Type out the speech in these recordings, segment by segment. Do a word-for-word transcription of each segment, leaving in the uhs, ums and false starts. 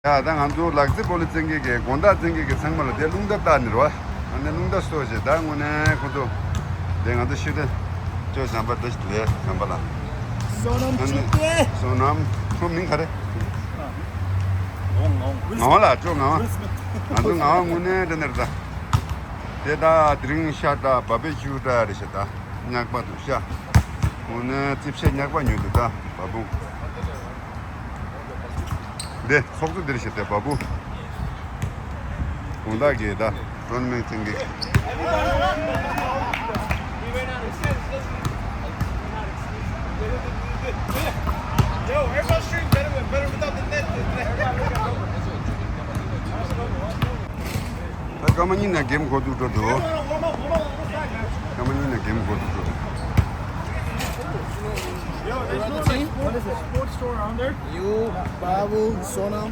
ཡ་ད་ང་ཚོ་ལག་རྩེད་སྤོ་ལོ་རྩེད་མཁན་གྱི་དགོང་དག་རྩེད་མཁན་གྱི་ཚང་མ་ལ་དེ་རླུང་རྟ་བཏགས་ནི་རེད་བ། ཨ་ནི་རླུང་རྟ་གསོ་བྱེད་ད་དངོས་གནས་ཁོ་ཚོ་དེ་ང་ཚོ་ཤི་ད་ཅོ་བྱམས་པ་འདི་ལས་བྱམས་པ་ལ། བསོད་ནམས་ཨ་ནི་བཅུ་སྟེ། བསོད་ནམས་ཁོ་མིང་ག་རེ། ངག་དབང་ལགས་ཅོ་ངག་དབང་། ང་ཚོ་ངག་དབང་དངོས་གནས་དེ་ནས་རེད་ད། དེ་ད་དེ་རིང་ཤ་ད་བ་བེ་ཁྱུ་ད་རེད་ཤ་ད་ཉག་པ་འདུག་ཤ། དངོས་གནས་རྩིབ་ཤ་ཉག་པ་ཉོས་འདུག་ད་བ་བུ། འདི་ཚོགས་གཙོ་འདིར་བྱེད་དེ་བ་བུ། དགོང་དག་གི་ད་ཊོར་ནི་མེན་ཊི་ཚན་གི། ད་སྐར་མ་གཉིས་ནས་གེམ་འགོ་འཛུགས་འགྲོ་འདུག་སྐར་མ་གཉིས་ནས་གེམ་འགོ་འཛུགས་འགྲོ་འདུག Yo, there's no like sports, sports store around there. You, Babu, Sonam.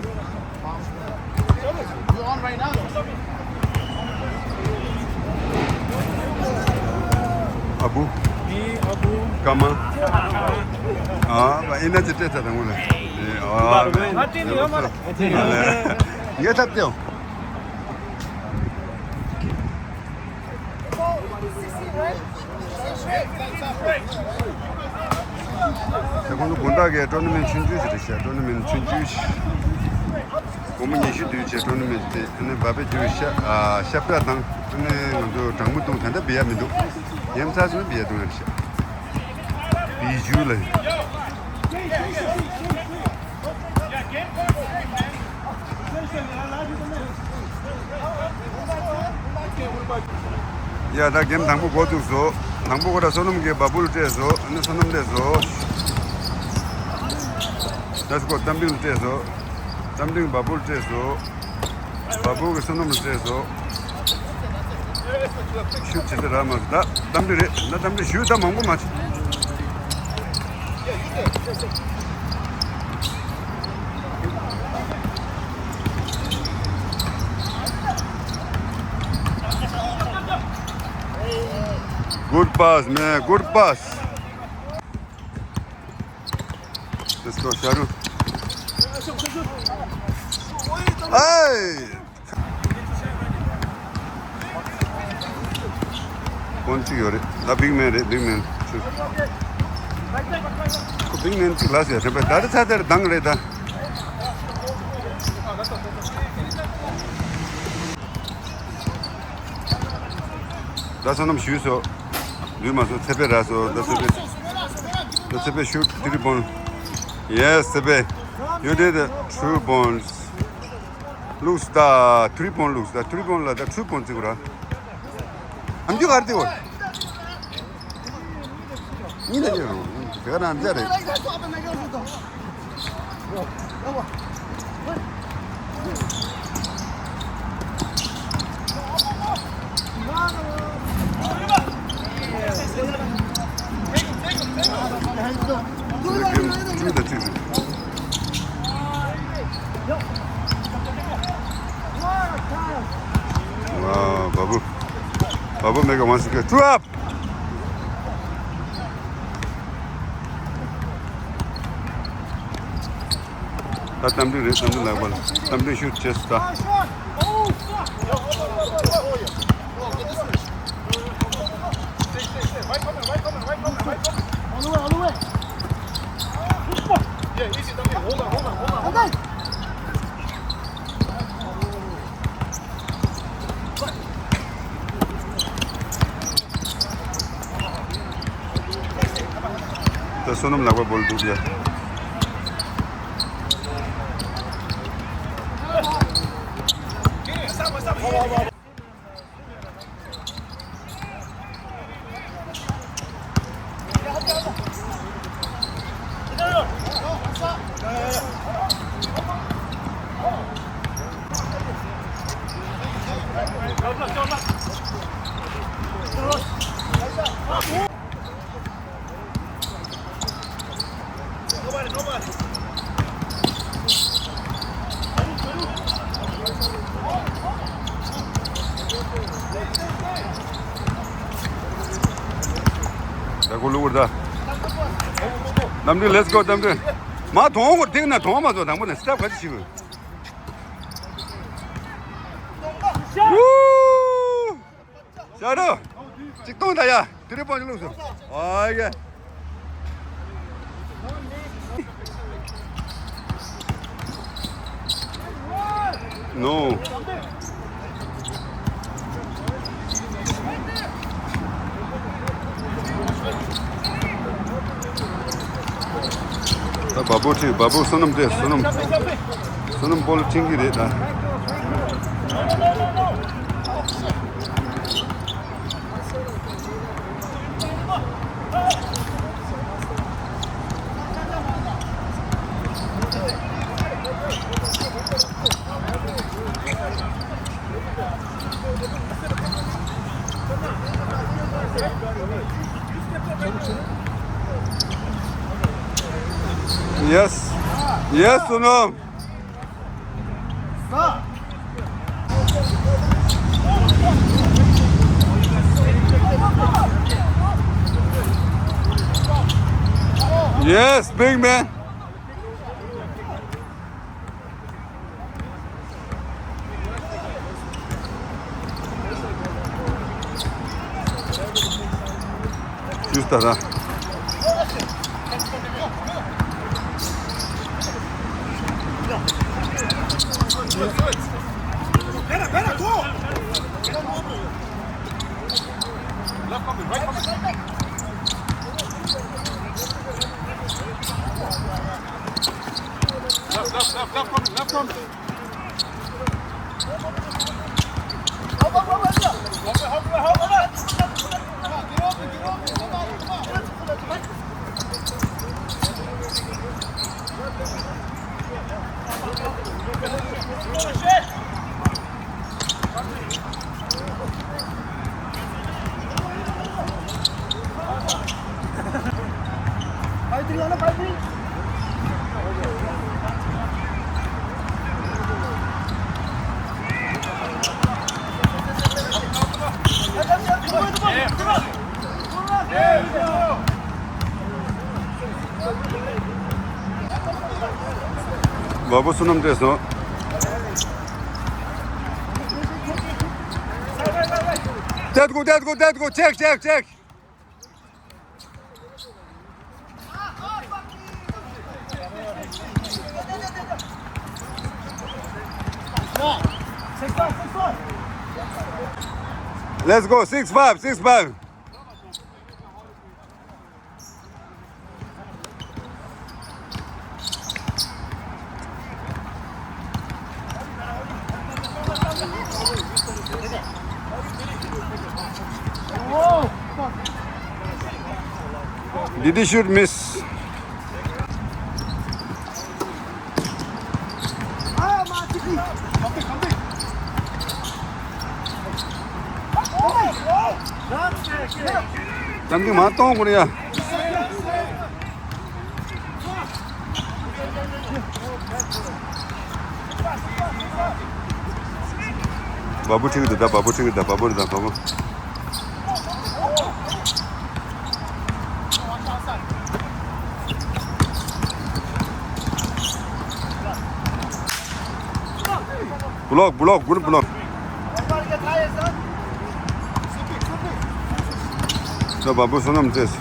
You on right now? ཨ་བུ། Me, Abu. སྐར་མ། ཨ་བ་ཨེ་ན་ཅི་སྤྲད་ཚར་དང་ངོ་ལ། ཨ་བ། ཨ་ཏི་ནི་ཡོད་མ་རེད། ངས་ཐབས་ཏེའོ། ད་ཁོང་ཚོ་དགོང་དག་གི་ཊོར་ནི་མེན་ཊི་ཆུང་ཆུང་ཞིག་རེད་ཤག་ཊོར་ནི་མེན་ཊི་ཆུང་ཆུང་ཞིག་དགོང་མོ་ཉི་ཤུ་དུས་ཆེ་ཊོར་ནི་མེན་ཊི་དེ་ཨ་ནི་བ་བེ་ཁྱུ་ཤ་ཨ་ཤ་བཀྲ་དང་ཨ་ནི་ང་ཚོ་གྲང་མོ་བཏུང་ད་ལྟ་བི་ཡ་མི་འདུག་ཉམས་ཚར་སོང་བི་ཡ་བཏུང་ཡ་རེད་ཤག་བི་ཇུ་ལ། ཡ་ད་གེམ་དང་པོ་འགོ་བཙུགས་སོ། དང་པོ་ཁོ་ར་བསོད་ནམས་ཀྱིས་བ་བུ་ལ་སྤྲད་སོ། ཨ་ནི་བསོད་ནམས་སླེབས་སོ། ད་སྐོར་རྟ་མགྲིན་ལ་སྤྲད་སོ། རྟ་མགྲིན་བ་བུ་ལ་སྤྲད་སོ། བ་བུ་གིས་བསོད་ནམས་ལ་སྤྲད་སོ། ཤུ་བྱེད་ས་རག་མ་སོང་ད་རྟ་མགྲིན་རེད་ད་རྟ་མགྲིན་ཞུ་ད་མང་པོ་མ་བྱེད། Good pass, man. Good pass. Let's go, Shahrukh. Hey! ཀོན་གཅིག་ཡོད་རེད། ད་བིག་མེན་རེད། བིག་མེན་ཚུར། ཁོ་བིག་མེན་གཅིག་ལ་ཟེར་དྲན་པ་ད་རེ་ཚ་དེར་འདང་རེད་ད། ད་བསོད་ནམས་ཞུས་སོ། ལུས་མ་སོ་ཚེ་འཕེལ་རག་སོ་ད་ཚེ་འཕེལ། ད་ཚེ་འཕེལ་ཤུ་ཐི་རི་པོན། Yes, ཚེ་འཕེལ། You did it. True points. Looks the three point looks the three point ལ་ད་three point ཅིག་ར། ཨམ་ཅུ་གར་ཏི་བོ། ཉིན་ལ་ཉིན་རུ། དེ་ག་རང་འདྲ་རེད། ཅུ་དང་གཅིག་རེད། ཝ། བ་བུ། བ་བུ་མེ་ག་ཝན་སི་གེ་ཊུ་ཨབ། ད་གཏམ་འདྲི་རེད། གཏམ་འདྲི་ལགས་པ་ལ་གཏམ་འདྲི་ཤུ་ཅེས་ད། ད་བསོད་ནམས་ལགས་པ་བོལ་འདུག་ཡ། ད་གོ་ལུག་ད། གཏམ་འདྲི། Let's go གཏམ་འདྲི། མ་དོང་གོ་ཐིག་ན་དོང་མ་ཚོ་དང་པོ་ནས་སི་ཊབ་ག་ཅི་ཞིག་གོ། ཝུའུ། ཤ་རུ། གཅིག་སྟོང་ད་ཡ། དེ་རིང་སྤོན་ཅིག་བླུགས་སོང་། ཨ་ཡ། ནོ། ད་བ་སྤུ་ཁྲིད། བ་སྤུ་བསོད་ནམས་དེ། བསོད་ནམས། བསོད་ནམས་སྤོ་ལོ་ཁྲིད་ཀྱི་རེད་ད། Yes. Yes, Sonam. Yes, big man. Just that. Left, left, left, left coming, left coming. བ་སྤུ་བསོད་ནམས་བྲོས་སོང་། བསྡད་དགོས། བསྡད་དགོས། བསྡད་དགོས། ཅེག་ཅེག་ཅེག Let's go, six five, six five. Did he shoot, miss? ལམ་གྱི་མ་གཏོང་དགོས་ཡ། བ་སྤུ་ཁྲིད་ཀྱི་འདུག་ད་བ་སྤུ་ཁྲིད་ཀྱི་འདུག་བ་སྤུ་རེད་ད་བ་སྤུ། Block, block, good block. ད་བ་སྤུ་བསོད་ནམས་བྲོས།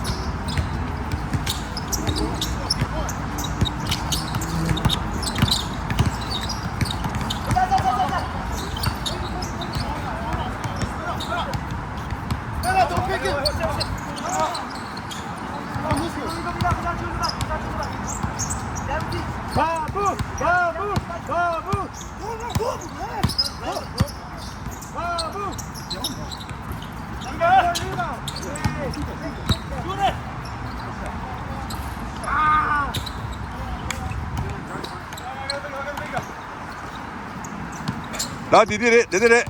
Babu! Babu! Babu! ད་འདི་འདི་རེད། འདི་འདི་རེད།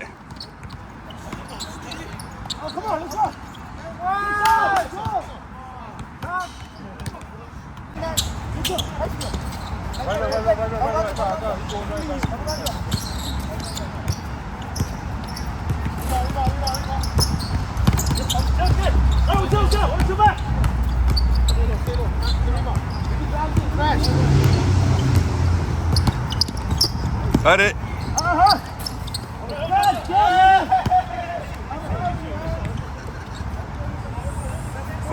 ཨ་རེད།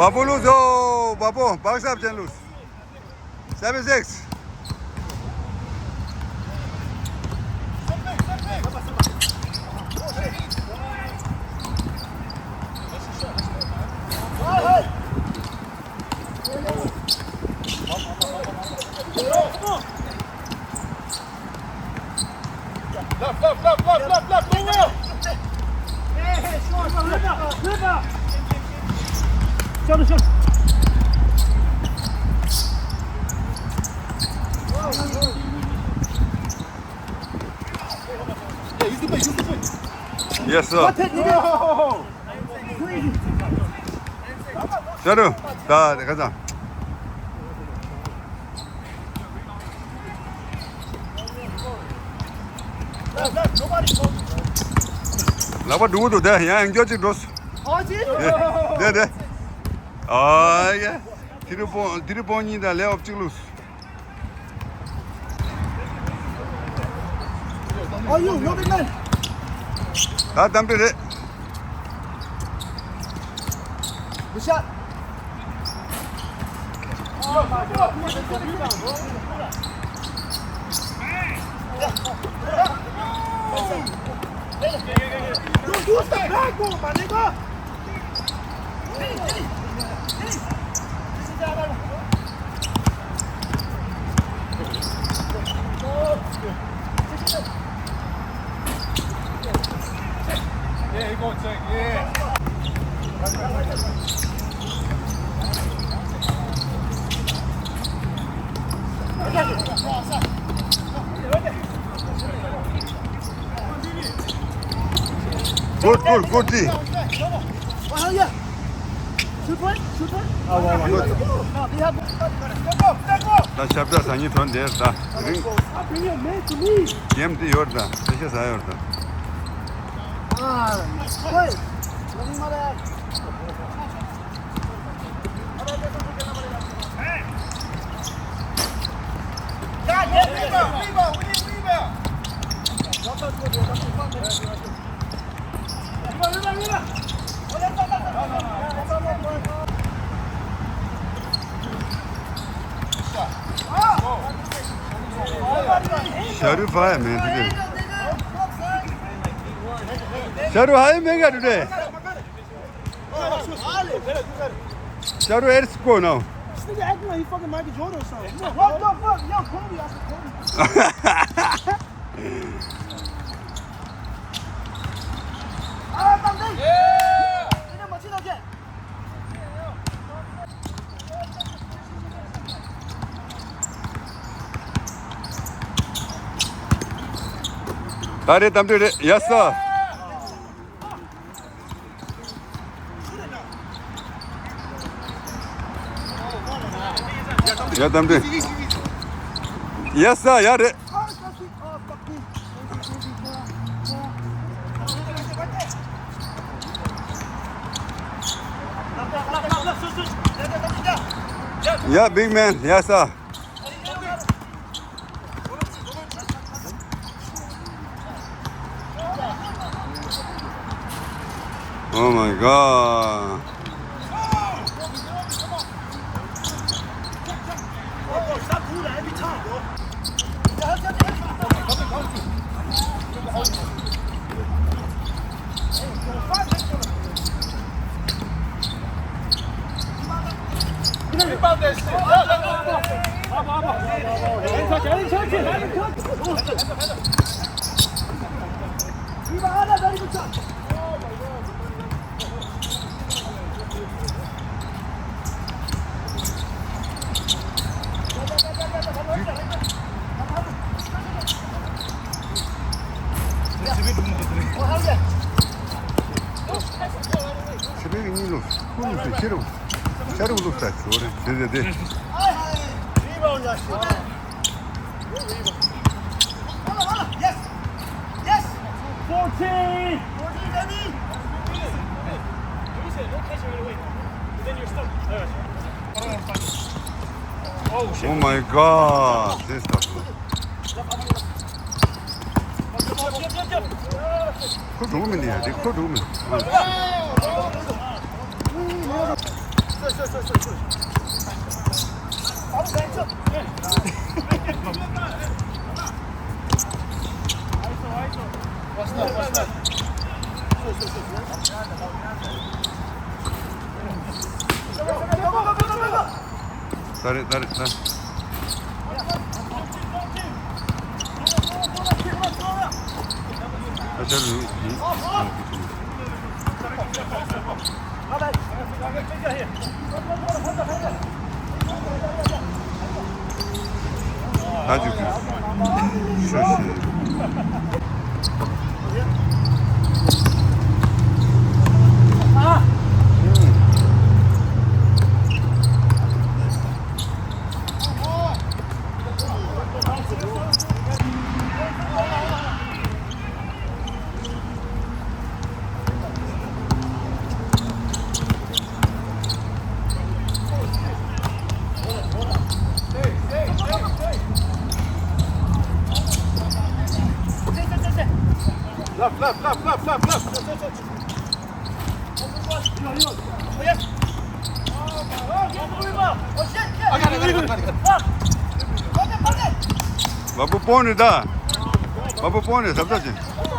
བ་པོ་ལུས་སོ། བ་པོ་བག་ཤབ་ཅན་ལུས། Seven six. Left, left, left, left, left, left, go well. Hey, hey, short, short, short, short. Short, short. Yeah, use the play, use the play. Yes, sir. What the- No. Shadow, da, da, da. ལག་པ་འགྲོ་གི་འདུག་དེ་ཡང་ཡང་སྐྱོར་ཅིག་འགྲོ། ཨོ་ཅི། དེ་དེ་དེ། ཨ་ཡ། དེ་རུ་པོ་དེ་རུ་པོ་གཉིས་དང་ལེ་ཨོབ་གཅིག་ལུས། ཨོ་ཡུ་ནོ་བི་མན། ད་གཏམ་དཔེ་རེད། Good shot. Don't use the backbone, my nigga. Yeah, he gonna take, yeah. Good, good, good D. Oh, hell yeah. Good. ད་ཆབ་བྲག་ཟ་ཉི་ཐོན་དེར་ད་རིང་། ཨ་ཕ་ཡ་མེད་ཀུ་ལི། ཀེམ་དེ་ཡོད་ད་ཚེ་ཤ་ཟ་ཡོད་ད། ཨ་ཧོꯏ། ལ་མི་མ་རེད། ཤ་རུ་ཕ་ཡ་མེན་དེ། ཤ་རུ་ཧ་ཡ་མེན་ག་དུ་དེ། ཤ་རུ་ཨེར་སི་ཀོ་ནོ། This nigga acting like he fucking Michael Jordan or something. What the fuck? Yo, Kobe, I said Kobe. ད་རེད་དམ་དུས་རེད། Yes sir. ཡ་དམ་དུས། Yes sir. ཡ་རེད། Yeah, big man. Yes sir. Oh my God. ཕྱི་པའི་གཉིས་ལོ། ཁུ་ལུ་སུ་ཕྱི་རུ། ཕྱི་རུ་ལུ་ས་ཆུ་རེ་དེ་དེ་དེ། Fourteen. Oh my God, this stuff. ཁོ་འགྲོ་མི་འདི་ཡ་འདི་ཁོ་འགྲོ་མི། Sorry, sorry, sorry. Left, left, left, left, left, left. Babu, phone da. Babu, phone, sabta ji.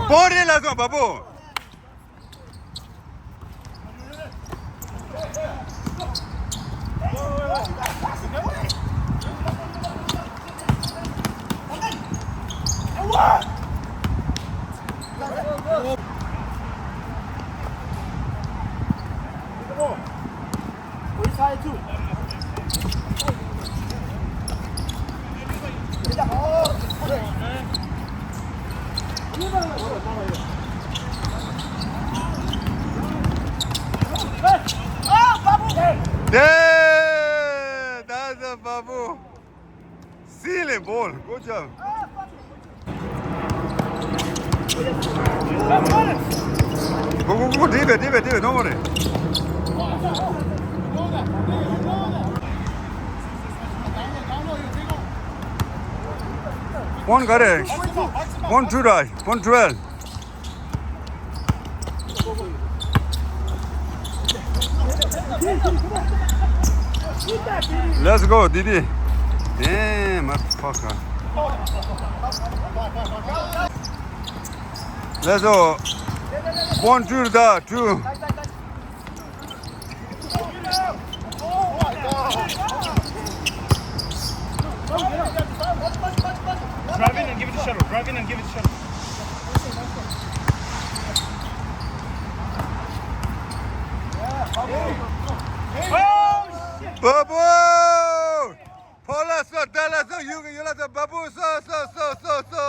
Phone la so, Babu. There! That's a Babu. Silly ball. Good job. Go, go, go, go, deep it, deep it, deep it, don't worry. One got it. One two right, one twelve. Let's go, Didi. Damn, motherfucker. Let's go. One, two, da, two. Drive in and give it to Shuttle. Drive in and give it to Shuttle. Oh, shit. Babu! Paula, so, Dala, so, you, you let the Babu, so, so, so, so, so.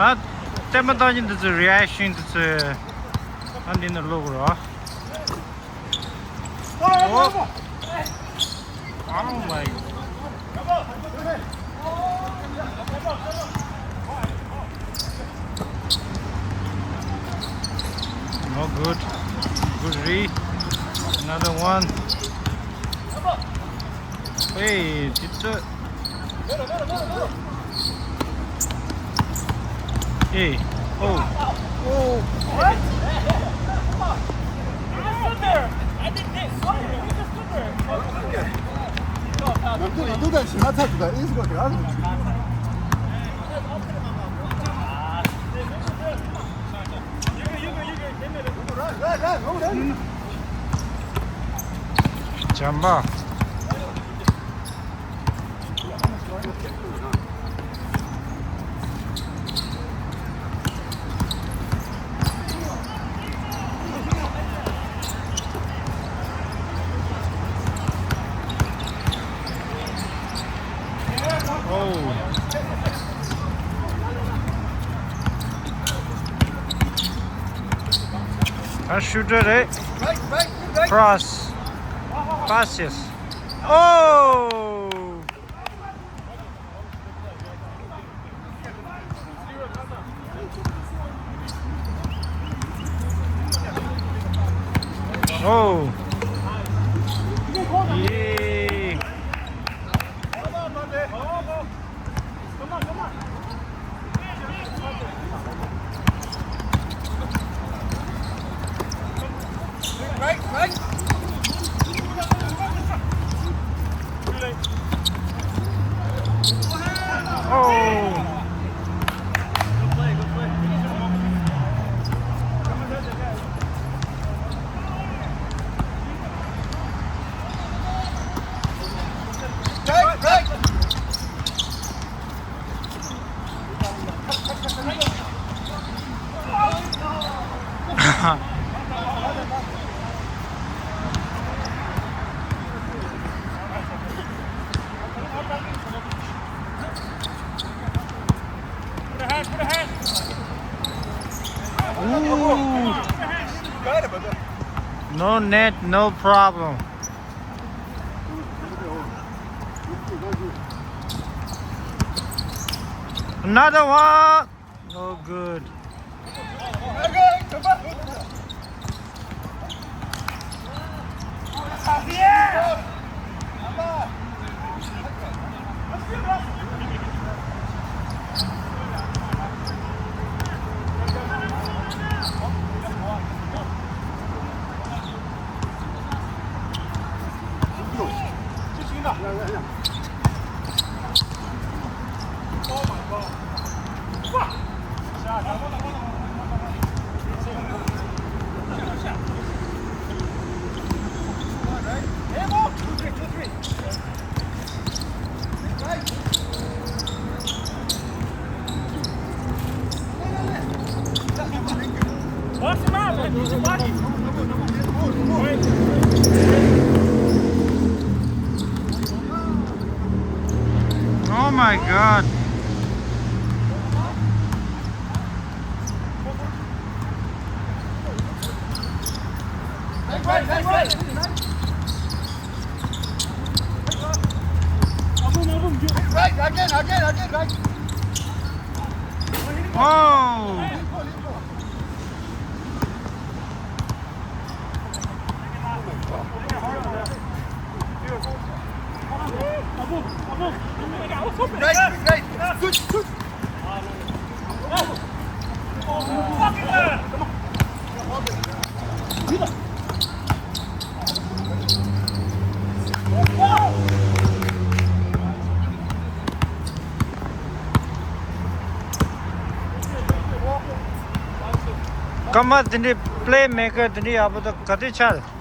ད་ལྟད་མོ་ལྟ་མཁན་འདི་ཚོའི་རི་ཨེག་ཤན་འདི་ཚོས་ཨ་འདི་ནས་ཀློག་དགོས་རེད། Oh my. No good. Good read. Another one. Hey, it's a Hey. Oh. Oh. What? I just stood there. I did this. Oh, you just stood there. ནམ་རྒྱུན་ང་འདུག་དང་ཞིང་ཁ་ཚ་འདུག་དང་ཨིན་སི་གོ་དེ་ག་རེད། བྱམས་པ། ཨ་ཤུ་ཊར་རེད། ཁྲོ་སི། པ་སི་ཡེས། ཨོ། ཨོ། ཡེ། Ooh. No net, no problem. Another one. No good. Oh my God. Right, again, again, again, right. Oh. Right, right. Shoot, shoot. སྐར་མ་དེ་འདྲའི་པི་ལེ་མེ་ཀར་དེ་འདྲའི་ཡག་པོ་དང་ག་དུས་ཆགས།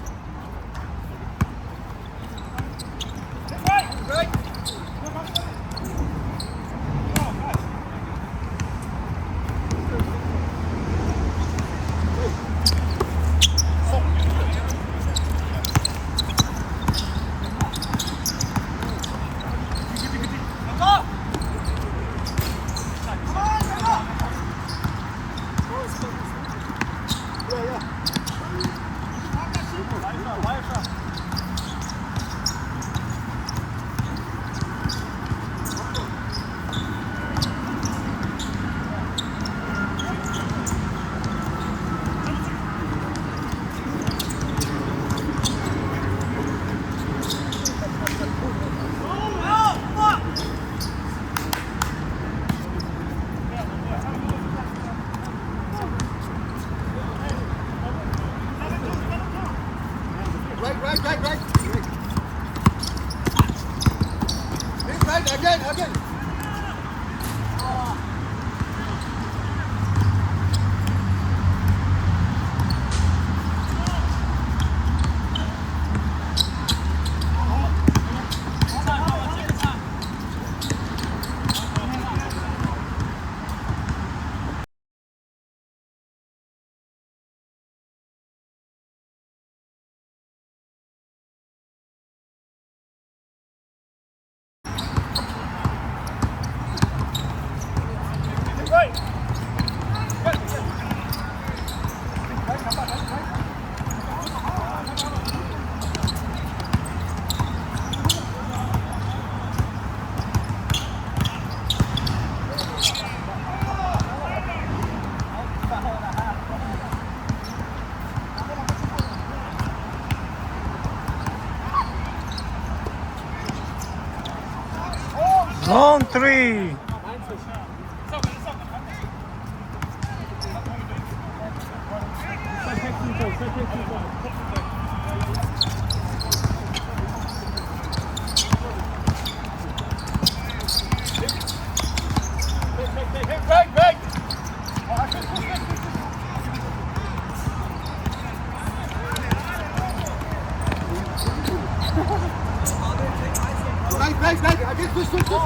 Right, right, right, right. Right, again, again. Three. Right, right, right. Again, push, push, push.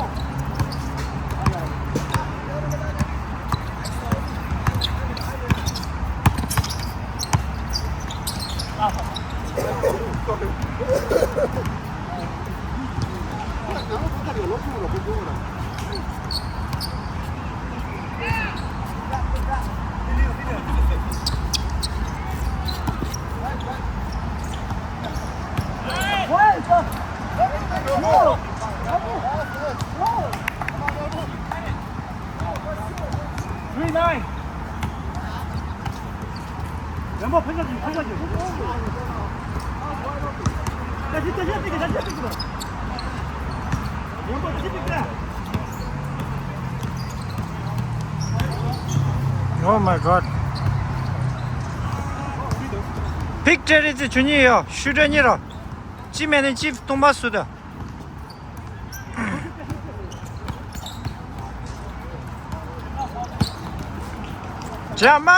Three nine. Oh my God. Big territory ཆུ་གཉིས་ཡོད། ཤུ་ཏྲ་གཉིས་ར། ཅི་མེད་ནས་ཅི་སྟོང་པ་སུ་ད། ཇ་མ།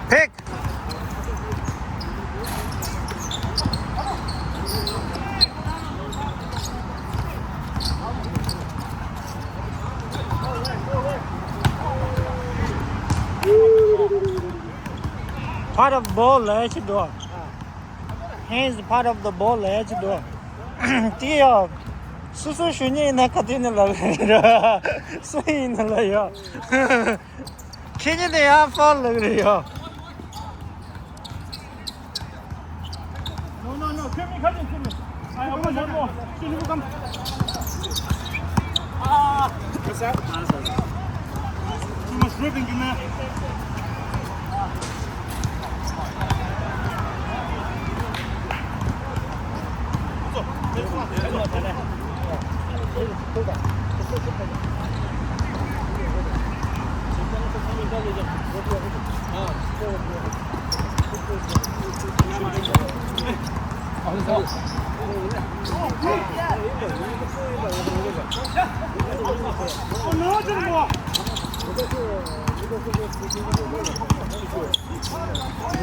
Pick. Part of ball ལས་ཅི་འདུག Hands part of the ball ལས་ཅི་འདུག་དེ་ཡོ། སུ་སུ་ཞུ་ཉེ་ཡིན་ན་ག་དུས་ནས་ལབ་རེད། སུ་ཡིན་ན་ལ་ཡོ། ཁྱེད་ཉིད་དེ་ཡང་ཕོལ་ལབ་རེད་ཡོ། No, no, no, come here, come here, come here. I have one more. Two people come. Ah, what's that? Too much dribbling, you man.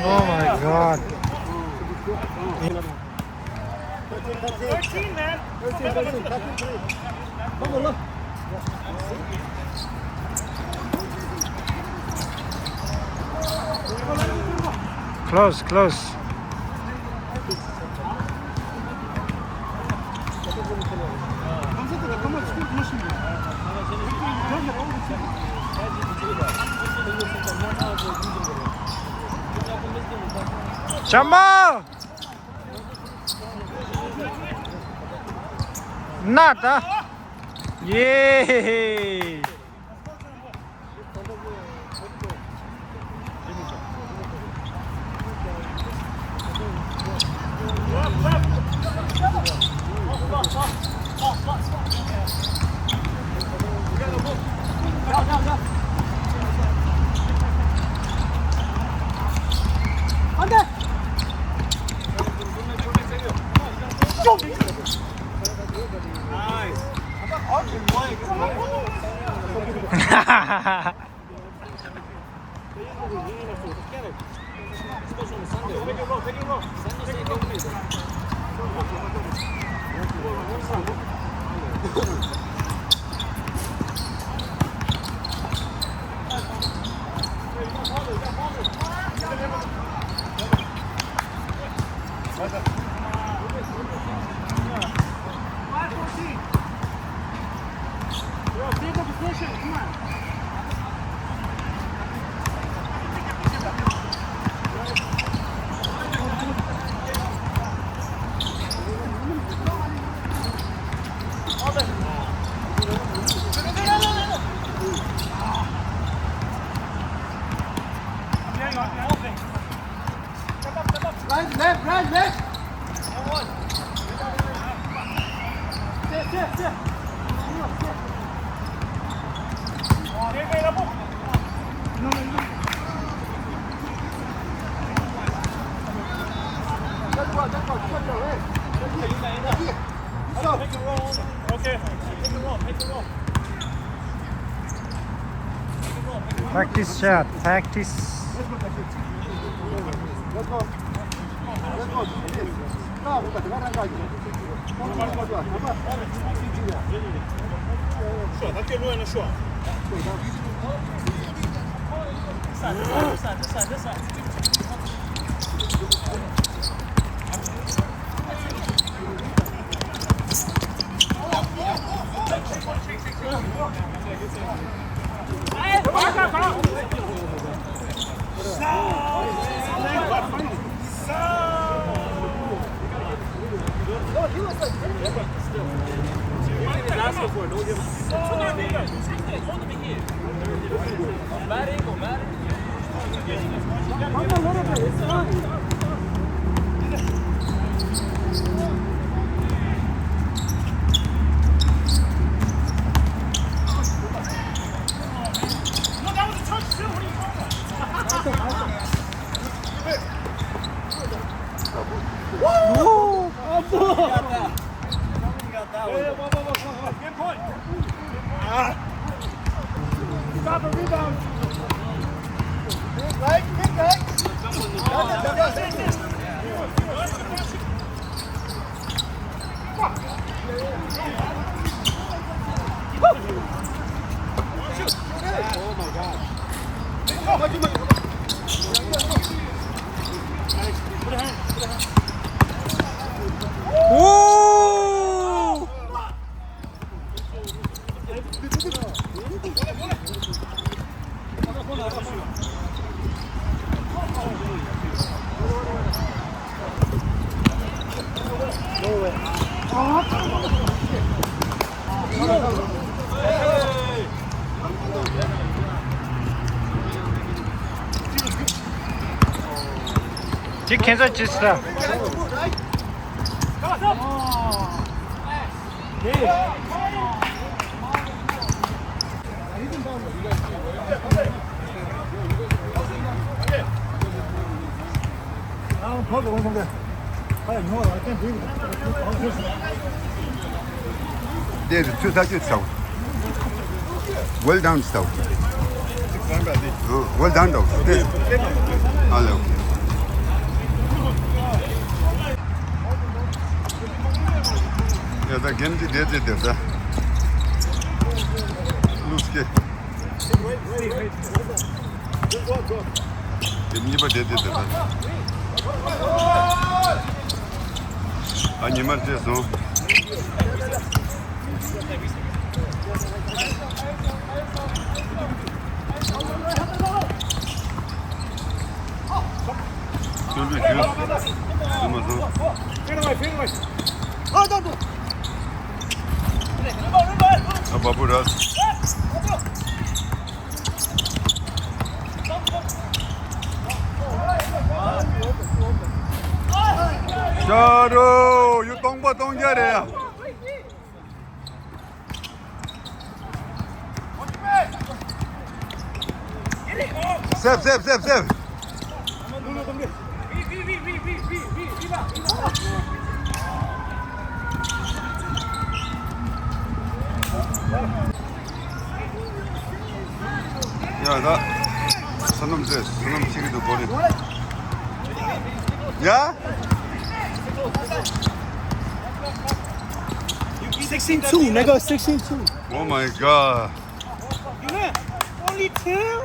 Oh my God. Thirteen, man. Thirteen, thirteen, thirteen, three. Come on, look. Close, close. Come on! Nada. Yeah. Practice shot, practice. ཅིག་ཁྱེད་ཚོ་ཅི་ཟེར། འདིར་ཚུད་ཐག་ཆོད་ཚར། Well done ཟེར། Well done ཟེར། ཨ་ལེ། ཡ་ད་གན་ཅི་བསྡད་ཅི་བསྡད་ད། ལུས་ཀྱི། དེ་གཉིས་པ་བསྡད་དེ་དེ་ལ། ཨ་ཉི་མ་བརྗེད་སོང་། བརྩོན་འགྲུས་བརྗོད། བཟོས་མ་སོང་། ཨ་བ་སྤུ་ར། ཤ་རོ་ཡུ་སྟོང་པ་སྟོང་རྒྱ་རེད་ཡ། སེབ་སེབ་སེབ་སེབ། ཡ་ད། ས་ནམ་ཚེ་ས་ནམ་ཚིག་གི་འདུག་གོ་རེ། ཡ། Sixteen two, nigga, sixteen two. Oh my god. Only two?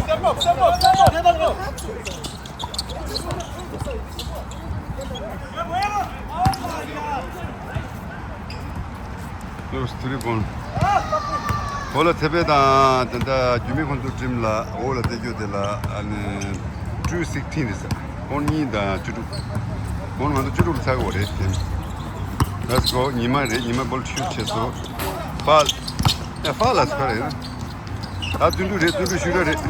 Step up, step up, step up, step up. ལོས་ཐུ་རི་བོན། འོ་ལ་ཚེ་འཕེལ་དང་དེ་འདྲ་རྒྱུད་སྨད་ཁོང་ཚོ་ཁྲིམས་ལ་འོ་ལ་བསྡད་རྒྱུ་དེ་ལ་ཨ་ནི་ཊུ་སིག་ཊིན་རེད་ཟེར། ཁོང་གཉིས་དང་བཅུ་དྲུག་ཁོང་ང་ཚོ་བཅུ་དྲུག་ལ་ཚར་གོ་རེད་དེ། Let's go. ཉི་མ་རེད། ཉི་མ་བོལ་ཤུ་བྱས་སོ། ཕཱལ། ཨེ་ཕཱལ་ལ་ཚར་རེད་ན། ད་བདུན་ཅུ་རེད། བདུན་ཅུ་ཞུ་ར་རེད།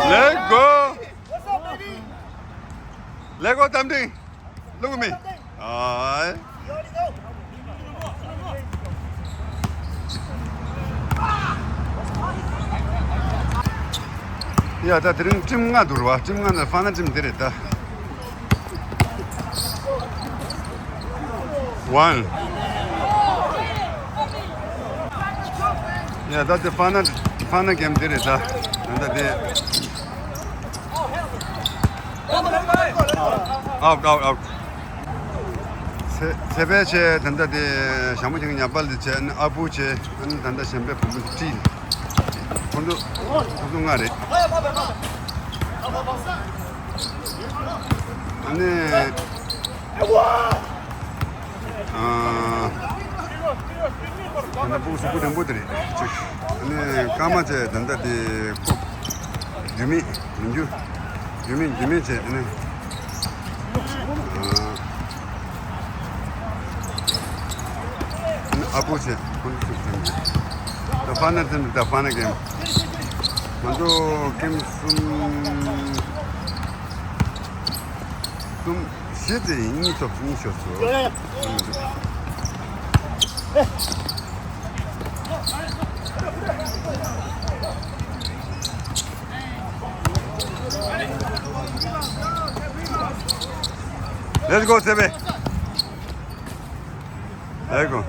Let's go. Let's go, Tamding. Look at me. Alright. ཡ་ད་དེ་རིང་ཊིམ་ལྔ་འདུག་ར་བ། ཊིམ་ལྔ་ནས་ཧྥ་ན་ཊིམ་འདི་རེད་ད། One. ཡ་ད་དེ་ཧྥ་ན་ཧྥ་ན་གེམ་འདི་རེད་ད། ད་ད་དེ། Out, out, out. ཚེ་ཚེ་འཕེལ་བྱས། ད་ལྟ་དེ་ཞྭ་མོ་ཆེན་གྱི་ཉ་པ་ལ་དེ་བྱས། ཨ་ནི་ཨ་བུ་བྱས། ཨ་ནི་ད་ལྟ་གཞན་པའི་བུ་མོ་བཀྲིས། ཁོ་ཚོ་ཁོ་ཚོ་ལྔ་རེད། ཨ་ནི། ཨ། ད་ལྟ་ཕྲུ་གུ་གཟུགས་པོ་རིང་པོ་དེ་རེད་ཅིག་ཨ་ནི་སྐར་མ་བྱས། ད་ལྟ་དེ་ཁོ་རྒྱུས་མེད་མི་འགྱུར། རྒྱུས་མེད་རྒྱུས་མེད་བྱས། ཨ་ནི། ཨ་ནི་ཨ་བུ་བྱས། ཁོ་ཚོ་ཚུགས་ཀྱིན་ད་ཧྥ་ན་ཊིམ། ད་ཧྥ་ན་གེམ། ང་ཚོ་གེམ་གསུམ། གསུམ། བཞི་དེ་གཉིས་ཐོབ། གཉིས་ཤོར་སོང་། ཡ་ཡ་ཡ། Let's go, Sebe. There you go.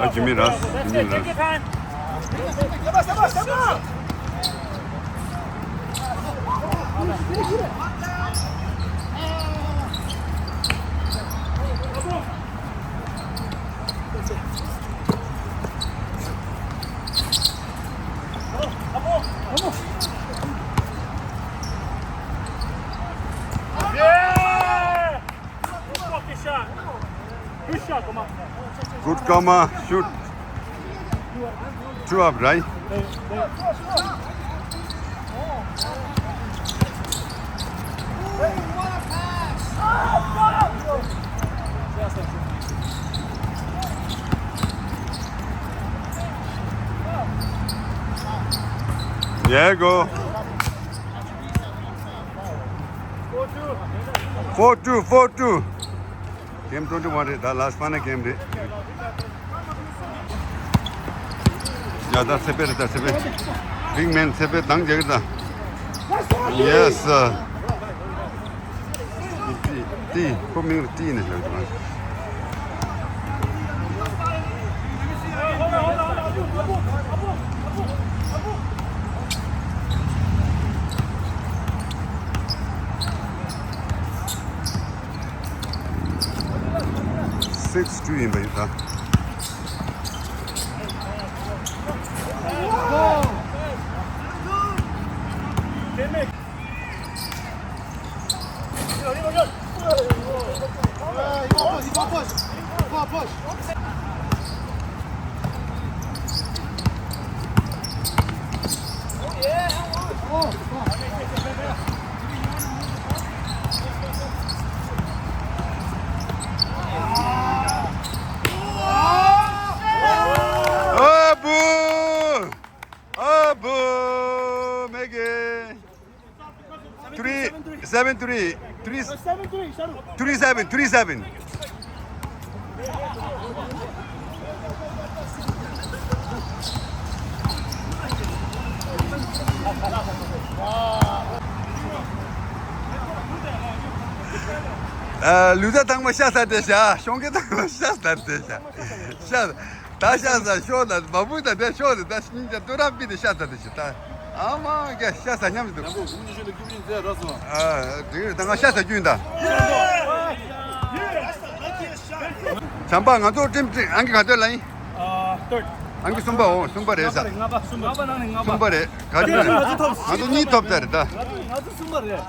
ཨ། རྒྱུས་མེད་ར། རྒྱུས་མེད་ར། Good karma, shoot. Two up, right? There you go. Four two, four two. Game twenty-one རེད། ད་last final game རེད། ཡ་ད་ཚེ་འཕེལ་རེད། ད་ཚེ་འཕེལ། Big man ཚེ་འཕེལ་དང་རྒྱག་གི་ད། Yes sir. ཏི་ཏི་ཁོ་མིང་ལ་ཏི་ནས་ལབ་འདུག Six two ཡིན་པ་ཡིན་ད། Abu! Abu! Make it! Three, seven three, three, three seven, three seven. ཨ། ལུས་རྩལ་དང་པོ་ཤ་ཟ་དེ་བྱ། ཤོང་གི་དང་པོ་ཤ་ཟ་དེ་བྱ། ཤ། ད་ཤ་ཟ་ཤོག་ད། མ་བུ་ད་དེ་ཤོག་ད། ད་སྙིང་རྗེ་ཏུ་ར་པི་དེ་ཤ་ཟ་དེ་བྱ་ད། ཨ་མ་ག་ཤ་ཟ་སྙམ་དུ། ཡང་པོ་གུང་ཉི་ཤུ་ལ་རྒྱུག་རིང་མཛད་ར་སོང་། ཨ། དེ་ད་ང་ཤ་ཟ་རྒྱུ་ཡིན་ད། བྱམས་པ། ང་ཚོ་ཊིམ་ཊིམ་ཨང་ཀི་ག་ཚོད་ལ་ཡིན། ཨ། ཐརཌ། ཨང་ཀི་གསུམ་པ། འོ། གསུམ་པ་རེད་ཟེར། ལྔ་པ། ལྔ་པ། ལྔ་པ་ནང་ནས་ལྔ་པ། གསུམ་པ་རེད། ག་ཚོད་རེད། ང་ཚོ་ཐོབ། ང་ཚོ་གཉིས་ཐོབ་ཚར་རེད་ད། ང་ཚོ་གསུམ་པ་རེད།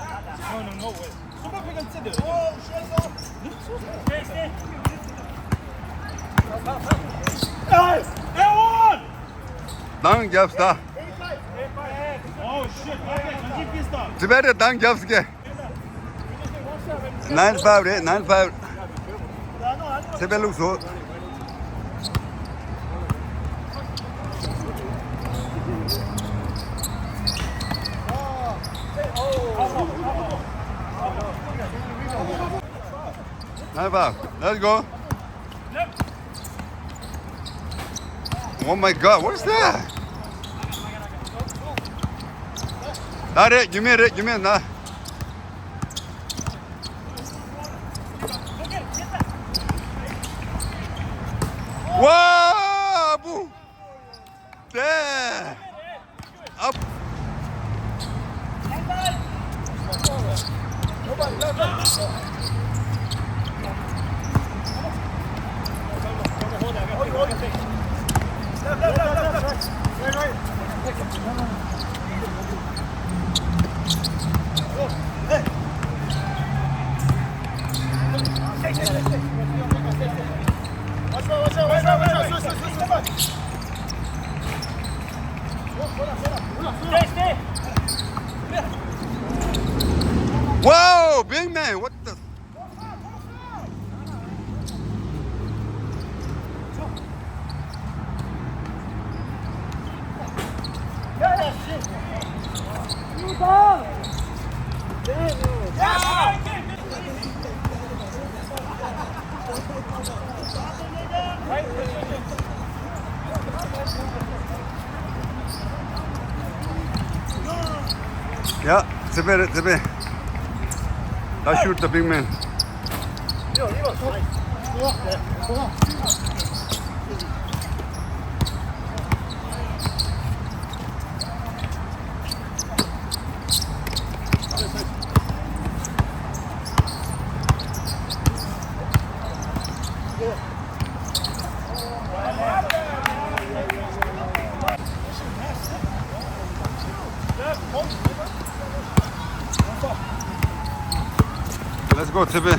འདང་རྒྱབ་ས། ཛི་པེ་རེ་འདང་རྒྱབ་ས་ཀྱེ། ནའིན་ཕའིབ་རེད། ནའིན་ཕའིབ། ཚེ་འཕེལ་ལུགས་སོ། ནའིན་ཕའིབ། Let's go. Oh my God, what's that? ད་རེད། རྒྱུ་མེད་རེད། རྒྱུ་མེད་ན། ཝ་བུ། དེ། ཨབ། Wow, big man, what the? Yeah, it's a bit, it's a bit. That shoot the big man. Let's go, Tippy.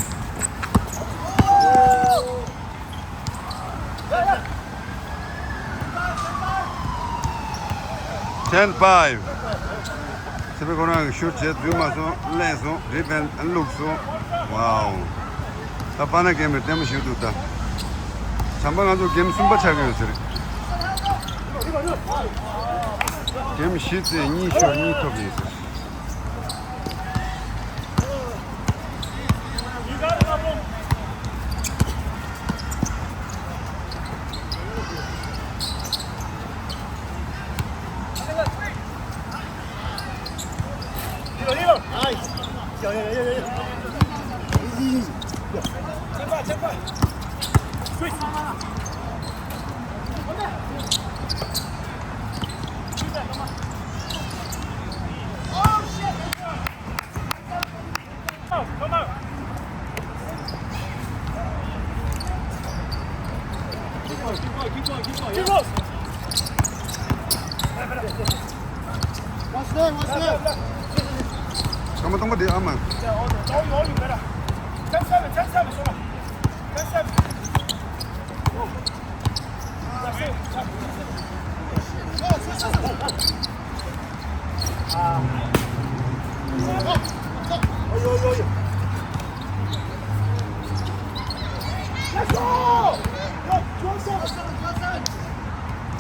Ten five. Tippy ཁོ་རང་གི་ཤུ་བྱས་འཛུལ་མ་སོང་། ལེན་སོང་། རི་བན་བླུགས་སོང་། Wow. ད་པ་ན་གེམ་རེད། ལྟད་མོ་ཞིག་འདུག་ད། བྱམས་པ། ང་ཚོ་གེམ་གསུམ་པ་ཆགས་ཀྱི་ཡོད་ཟེར། གེམ་བཞི་རྩེ་གཉིས་ཤོར་གཉིས་ཐོབ་ཡོད་ཟེར། སྐར་མ་སྟོང་པ་འདི་ཨ་མ།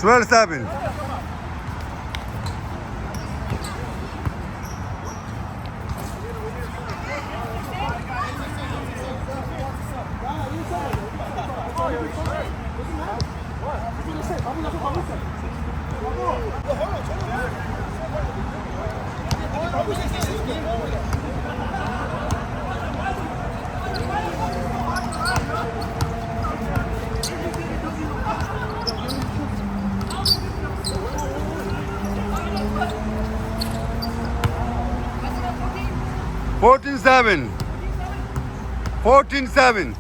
Twelve seven. Fourteen seven. Fourteen seven.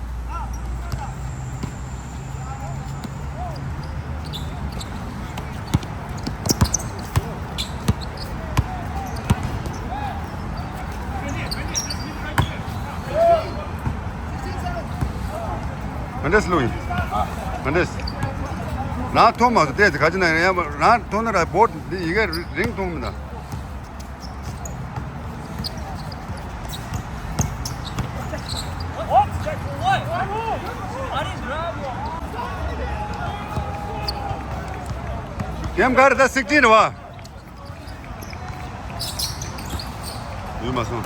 ག་འདྲས་ལུས་ཡིན། ག་འདྲས། རང་མཐོང་མ་སོང་བལྟས་ཚེ་ག་ཅི་ན་ཡང་རང་མཐོང་ན་ར་བོར་འདི་ཡི་གེ་རིང་མཐོང་མི་ན། གེམ་ག་རེ་ད་སིག་ཊིན་རེད་བ། ཡོད་མ་སོང་།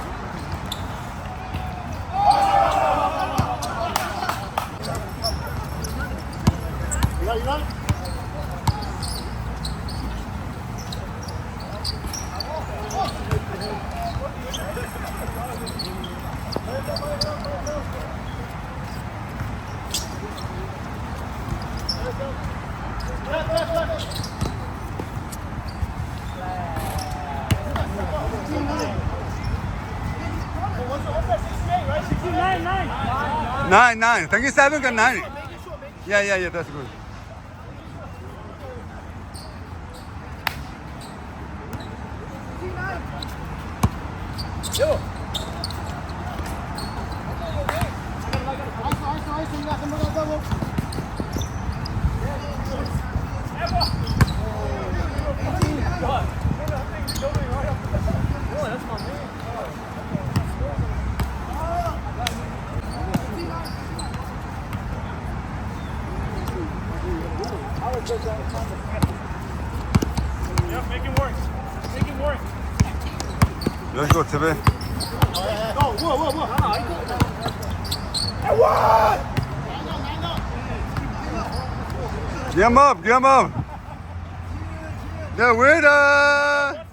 Nine, nine. Thank you, seven, nine. Yeah, yeah, yeah, that's good. Yeah, make it work. Make it work. Let's go, Tibby. Go, whoa, whoa, whoa. Game up, game up. The winner.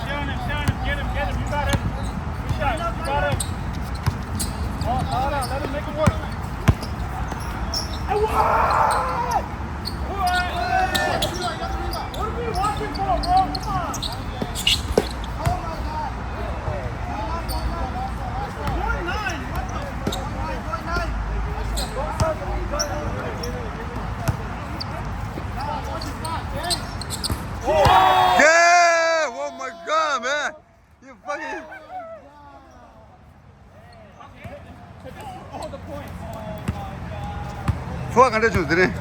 Get him, get him, get him. You got him. Good shot. You got him. Let him make it work. What? What are we watching for, bro? Come on. You're nine. What the fuck? Yeah! Oh my god, man! You fucking. ཚོར་བ་ག་འདྲ་བྱུང་དེ་རིང་།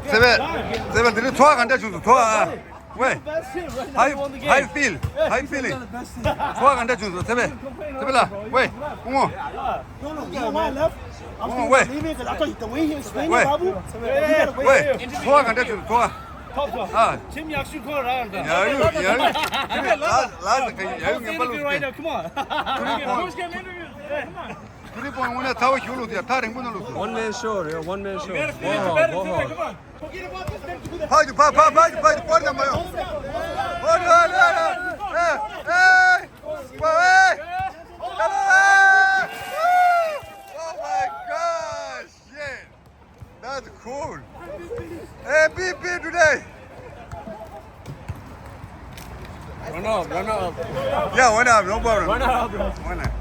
ཚེ་བེ། ཚེ་བེ་དེ་རིང་ཚོར་བ་ག་འདྲ་བྱུང་སོང་། ཚོར་བ་ཨ། ཝེ། How you, how you feel? How you feeling? ཚོར་བ་ག་འདྲ་བྱུང་སོང་ཚེ་བེ། ཚེ་བེ་ལ། ཝེ། སྐུ་ངོ། སྐུ་ངོ་ཝེ། སྐུ་ངོ་ཝེ། ཝེ། ཚོར་བ་ག་འདྲ་བྱུང་སོང་། ཚོར་བ། ཨ། ཁྱིམ་ཡག་ཤོས་ཁོ་རང་ད། ཡ་ཡུ་ཡ་ཡུ། ལ་ལ་ཟེར་ག་ཡ་ཡུ་ངན་པ་ལུགས་ཟེར། Come on. Three point དངོས་གནས་ཚ་བོ་ཞུ་ལུགས་ཟེར། ཐག་རིང་པོ་ན་ལུགས་ཟེར། One man show རེད། One man show. Go home, go home. ཕར་ཕར་ཕར་ཕར་ཕར་ཕར་ཕར་ཕར་ཕར་ཕར། ཨེ་ཨེ། ཨེ། Oh my gosh, yeah. That's cool. M V P today. Run up, run up. Yeah, one up, no problem. One up, bro. One up.